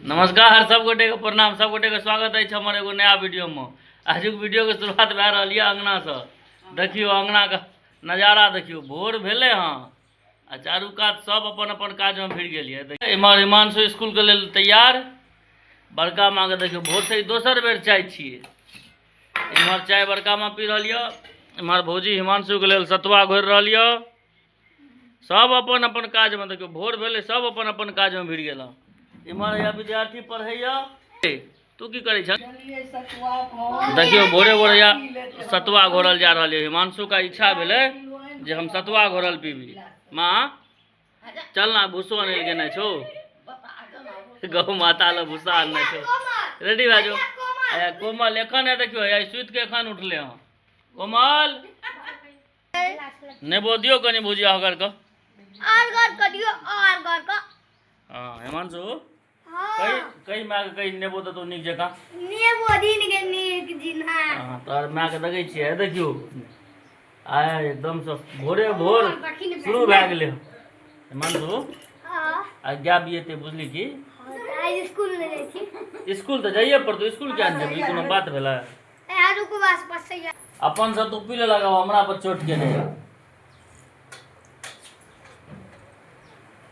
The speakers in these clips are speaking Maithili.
नमस्कार सब गोटे के प्रणाम, सब गोटे के स्वागत अछि हमर एगो नया वीडियो में। आजुक वीडियो के शुरुआत भए रहल यऽ अंगना से। देखियो अंगना के नजारा देखियो, भोर भेलै हँ आ चारू कात सब अपन अपन काज में भिड़ गेल यऽ। एम्हर हिमांशु स्कूल के लेल तैयार, बड़का माँ के देखियो भोर से दोसर बेर चाय छियै। एम्हर चाय बड़का माँ पी रहल यऽ, एम्हर भौजी हिमांशु के लेल सतुआ घोरि रहल यऽ। सब अपन अपन काज में देखियो भोर भेलै, सब अपन अपन काज में भिड़ गेल हँ। एम्हर हैया विद्यार्थी पढ़ैया, तू की करै छह? देखियो भोरे भोरे या सतुआ घोरल जा रहल यऽ। हिमांशु का इच्छा भेलै जे हम सतुआ घोरल पीबी। माँ चल ना, भूसो आनै लए गेनाइ छौ, गौ माता लए भूसा आननाइ छौ। रेडी भए जो। आया कोमल एखन है, देखियो हैया सुति के एखन उठले हँ। कोमल नेबो दियो कनि भुजिया होकर के। और गौर कर दियो, और गौर कर। हाँ हिमांशु, कई कई माय के कई नेबो देतौ नीक जकाँ। नेबो दिन के नीक जिना। हाँ तोहर माय के देखै छियै, देखियो आय एकदम से भोरे भोर शुरू भए गेलै। हिमांशु हाँ आइ गाय बियेतै, बुझली की? आइ स्कूल नहि जाइ छी। स्कूल तऽ जाइए पड़तौ, स्कूल किया नहि जेबही, कोनो बात भेलै? ए रुकू बस पसैया। अपन से तू पी लेलक, आब हमरा पर चोट केने यऽ।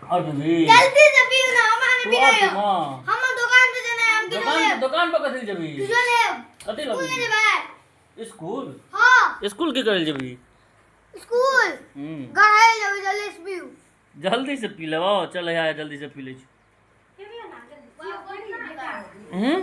और बीबी जल्दी से पीऊ ना, हम तू पी और रहे पी माँ। हम दुकान पे जाना है, हम की दुकान लेब। दुकान पर कथी जेबही? तुझो लेब। कथी स्कूल लेबही? जेबै। स्कूल? हां। स्कूल की करै जेबही? स्कूल गढ़ाई जेबै, जल्दी से पीऊ। जल्दी से पी लेबो, चल यार जल्दी से पी लै छी। हम्म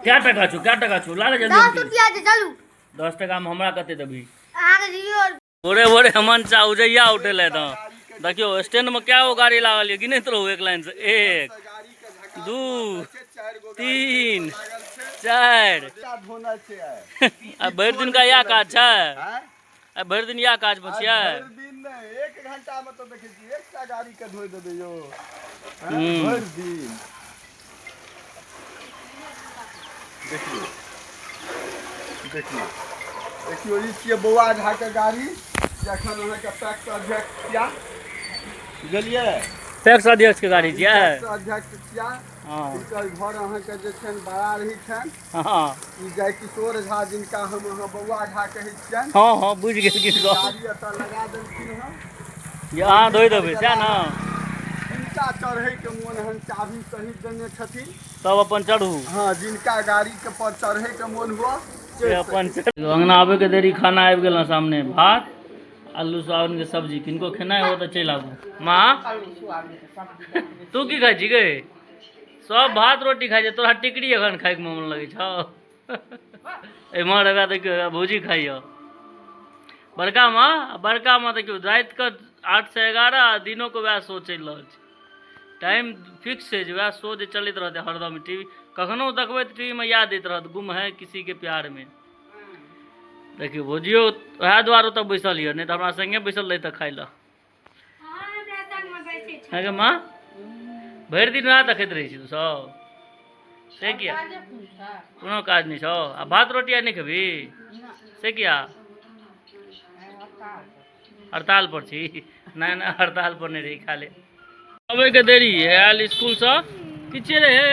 क्या टका छौ, क्या टका छौ? ला ले जल्दी। 10 रुपया दे, चलू। 10 टका में हमरा कते देबही? अहाँके दियौ। भोरे भोरे हमन चा उजैया उठेले तऽ देखियो स्टैंड में क्या गो गाड़ी लागल ये, गिनैत रहू एक लाइन से, 1 2 3 4। आ भरि दिन का इएह काज छै, आ भरि दिन इएह काज मे छियै। भरि दिन नहि, 1 घंटा मे तऽ देखै छी एकटा गाड़ी के धोइ देबै यौ। भरि दिन देखियौ देखियौ देखियौ, ई छियै बौआ झा के गाड़ी, जखन अहाँके पैक्स अध्यक्ष छिया, बुझलियै? पैक्स अध्यक्ष के गाड़ी छियै? पैक्स अध्यक्ष छिया। हाँ। हिनकर घर अहाँके जे छनि बड़ा रही छनि। हाँ। ई जयकिशोर झा, जिनका हम अहाँ बौआ झा कहै छियनि। हाँ हाँ बुझि गेल कि गाड़ी एतऽ लगा देलखिन हँ जे अहाँ धोइ देबै, सएह ने? जिनका चढ़ैके मोन हन चाभी सहित देने छथिन, सब अपन चढ़ू। हाँ, जिनका गाड़ी के पर चढ़ैके मोन हुआ से अपन चढ़ू। अंगना आबैके देरी खाना आबि गेल हँ सामने, भात आलू सोयाबीन के सब्जी। किनको खेनाइ हो तऽ चलि आबू। माँ तू की खाइ छी गे? सब भात रोटी खाइ छै, तोरा टिकरी एखन खाइके मोन लगै छौ। एम्हर हेबे देखियौ भौजी खाइए। बड़का माँ, बड़का माँ देखियौ रातिके 8 से 11 आ दिनोके वएह शो चलि रहल छै। टाइम फिक्स छै जे वएह शो जे चलैत रहतै हरदम। टीवी कखनो देखबै तऽ टीवीमे याद दैत रहत, गुम है किसी के प्यार में। देखियौ भौजियो वएह दुआरे ओतऽ बैसल यऽ, नहि तऽ हमरा संगे बैसल रहितै खाइ लए। गे माँ भरि दिन वएह देखैत रहै छी तू सब, से किया? कोनो काज नहि छौ? आ भात रोटी आइ नहि खेबही, से किया? हड़ताल पर छी? नहि नहि, हड़ताल पर नहि रही, खा ले। अबैके देरी आयल स्कूलसँ, किछे रे हे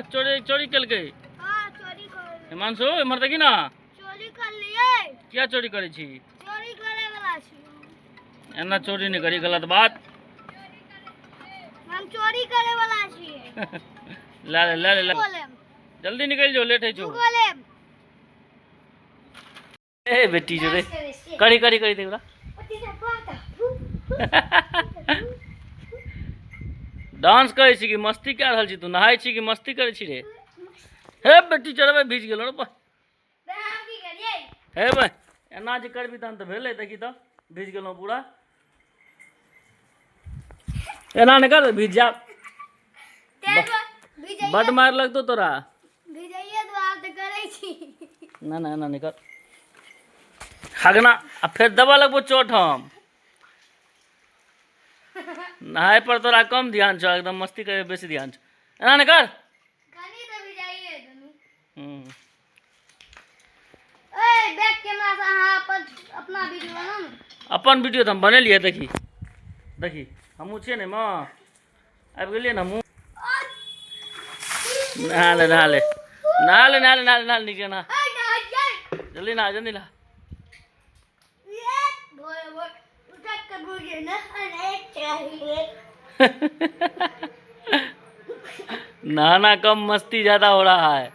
चोरी चोरी केलकै। हाँ, चोरी कर। हिमांशु एम्हर देखी ना। चोरी कर लिए। किया चोरी करै छी? चोरी करे वाला छी। एना चोरी नहि करी, गलत बात। हम चोरी करे वाला छी। ला ले ला ले ला, जल्दी निकल जो, लेट है छो। ए बेटी जो रे करी करी करी देखला डांस करै छी कि मस्ती कए रहल छी? तू नहाय छी कि मस्ती करै छी रे? हे बेटी चढ़बै भीज गेलो रे। हे भाई एना जे करबी तहन तऽ भेलै, देखी तऽ भीज गेलहुँ पूरा। एना नहि कर, भीज जा, बड मार लगतो तोरा। ना ना एना नहि कर हगना, आ फेर दबा लगबो चोट। हम नहाय पर तोरा कम ध्यान छौ, एकदम मस्ती करे बेसी ध्यान छौ। एना नहि कर। अपन वीडियो तऽ हम बनेलियै। देखी देखी, हमहूँ छियै ने माँ, आबि गेलियै ने हमहूँ। नहा ले, नहा ले, नहा ले, नहा ले, नहा ले, नहा ले, नीचे नहा, जल्दी नहा, जल्दी नहा। नहाना कम मस्ती ज्यादा हो रहा है।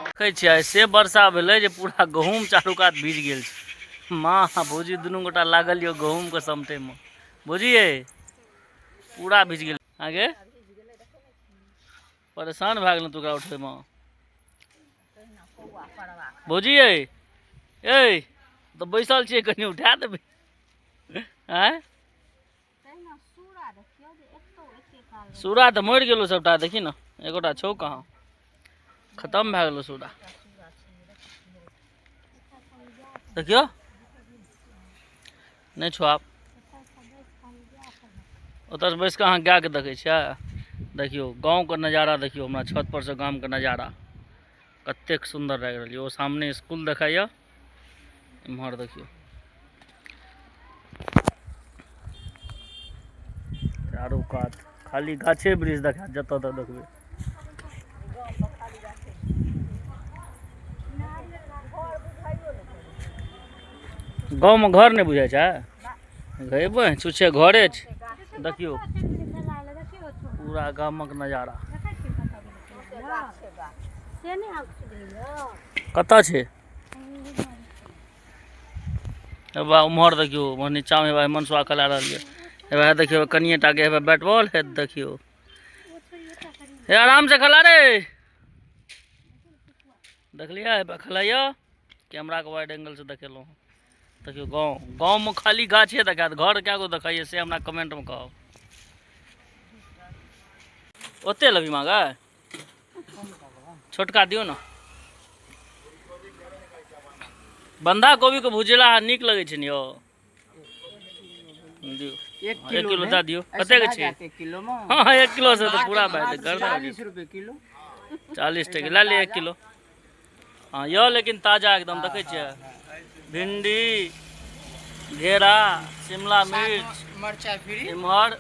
देखै छियै से वर्षा भेलै जे पूरा गहूँम चारू कात भीज गेल छै। माँ भौजी दुनू गोटा लागल यऽ गहूँमके समटैमे। भौजी ये पूरा भीज गेल, आगे परेशान भए गेलहुँ तू ओकरा उठबैमे। भौजी ये ए तऽ बैसल छियै, कनि उठा देबै? आँय सूरा तऽ मरि गेलो सबटा, देखी ने एकोटा छौ कहाँ, खतम भए गेलो सूरा। देखियो नहि छौ आब। ओतऽ बैस कऽ अहाँ गायके देखै छियै? देखियौ गाँवके नजारा, देखियौ हमरा छत पर से गामके नजारा कतेक सुन्दर लागि रहल यऽ। ओ सामने स्कूल देखाइए, एम्हर देखियौ चारू कात खाली गाछे वृक्ष देखायत जतऽ तक देखबै। गाँवमे घर नहि बुझाइ छै? हेबै छुच्छे घरे छै। देखियौ पूरा गामक नजारा। कतऽ छै? हेबा उम्हर देखियौ, उम्हर नीचाँमे हेबा मनसुआ खेला रहल यऽ। हेबा देखियौ कनिए टाके हेबा बैट बॉल हेत। देखियौ हे आराम से खेला रे। देखलियै हेबा खेलाइए, कैमराके वाइड एंगल से देखेलहुँ। देखियौ गाँव, गाँवमे खाली गाछे देखायत, घर कए गो देखाइए से हमरा कमेंटमे कहब। ओते लेबही माँगे? छोटका दियौ ने। बन्धा कोबीके भुजला नीक लगै छै ने यौ। दियौ एक किलो दए दियौ। कतेक छै? एक किलो में? हाँ 1 किलो से तऽ पूरा भए जेतै। गर्दा 40 रुपए किलो। 40 टके लए लिअ 1 किलो। हाँ यौ, लेकिन ताजा एकदम। देखै छियै भिंडी, घेरा, शिमला मिर्च, मरचाई फ्री। इम्हर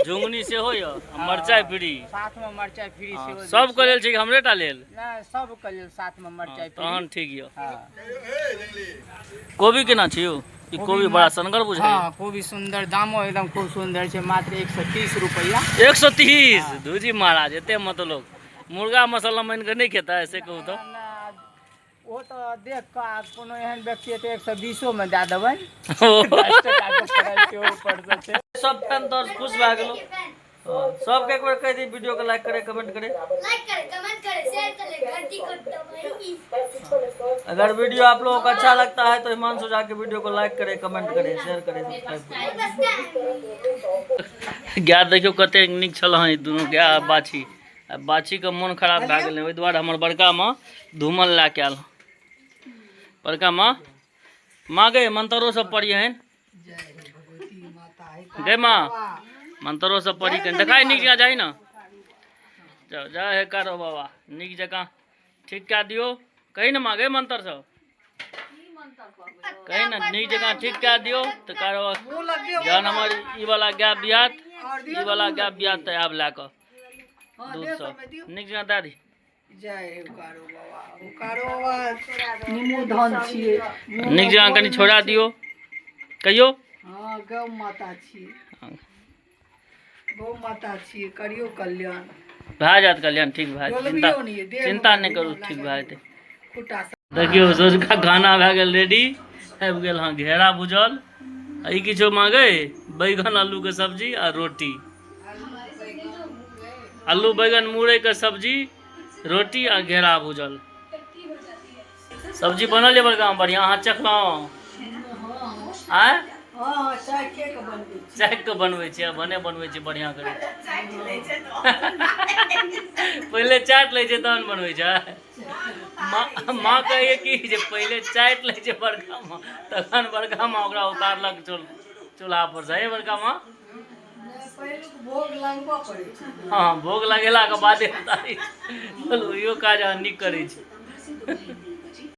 झुंगनी सेहो यऽ, मरचाइ फ्री। साथ में मरचाई फ्री सेहो। सबके लेल छै कि हमरे टा लेल? नहि, सबके लेल, साथ में मरचाई फ्री। तहन ठीक यऽ। हाँ। कोबी केना छै यौ? ई कोबी बड़ा सनगर बुझाइ। हाँ, कोबी सुंदर, दामो एकदम खूब सुंदर छै, मात्र 130 रुपैआ। 130? धूजी महाराज, एते मत लोग मुर्गा मसाला मानि कऽ नहि खेतै से कहू तऽ। ओ तऽ देख कऽ कोनो एहन व्यक्ति हेतै 120 मे दए देबै। 10 टका के फरक सेहो परसँ छै। सब फैन तो खुश भए गेलो। सबके एक बेर कहि दी वीडियो के लाइक करे, कमेंट करे। लाइक करे, कमेंट करे, शेयर करे, घंटी को दबाई। अगर वीडियो आप लोगों को अच्छा लगता है तो हिमांशु झा के वीडियो को लाइक करे, कमेंट करे, शेयर करे, सब्सक्राइब करे। गाय देखियो कतेक नीक छल हँ ई दुनू गाय आ बाछी। आ बाछीके मोन खराब भए गेलै, ओहि दुआरे हमर बड़का माँ धूमल लए कऽ आयल। बड़का माँ, माँ गे, मंत्रो सब पढ़ियहन गे माँ, मंत्रो सब पढ़ी कनि देखाइ नीक जकाँ। जाही ने, जाओ जा हे करो बाबा, नीक जकाँ ठीक कए दियौ। कही ने माँ गे, मंत्र सब कही ने, नीक जकाँ ठीक कए दियौ। तऽ कारो जहन हमर ई वाला गाय बियात, ई वाला गाय बियात तऽ आयब लए कऽ दूध सब नीक जकाँ दए दी। जय हुकारो बाबा, हुकारो बाबा, निमू धन छियै। नीक जकाँ कनि छोड़ा दियौ कहियौ। हाँ, गौ माता छियै, गौ माता छियै, करियौ कल्याण। भए जायत कल्याण, ठीक भए जायत, चिंता डोलबियौ नहि, देह चिंता नहि करू, ठीक भए जेतै। खुट्टा। देखियौ सोझका खाना भए गेल रेडी। आबि गेल हँ घेरा भुजल, आ ई किछो मांगे बैगन आलू के सब्जी आ रोटी। आलू बैगन मुरई के सब्जी, रोटी आ घेरा भुजल सब्जी बनल यऽ बड़का बढ़िआँ। अहाँ चखलहुँ? आँय? हाँ, चाय के बनबै छी। चाखि कऽ बनबै छी आ भने बनबै छी, बढ़िआँ करै छी। पहिले चाटि लै छै तहन बनबै छै। माँ माँ कहैए कि जे पहिले चाटि लै छै बड़का माँ, तखन बड़का माँ ओकरा उतारलक चूल्हा पर से। हे बड़का माँ। पहिलुक भोग लगबऽ पड़ै छै। हँ, भोग लगेलाके बादे उतारै छै। चलू, इहो काज अहाँ नीक करै छी।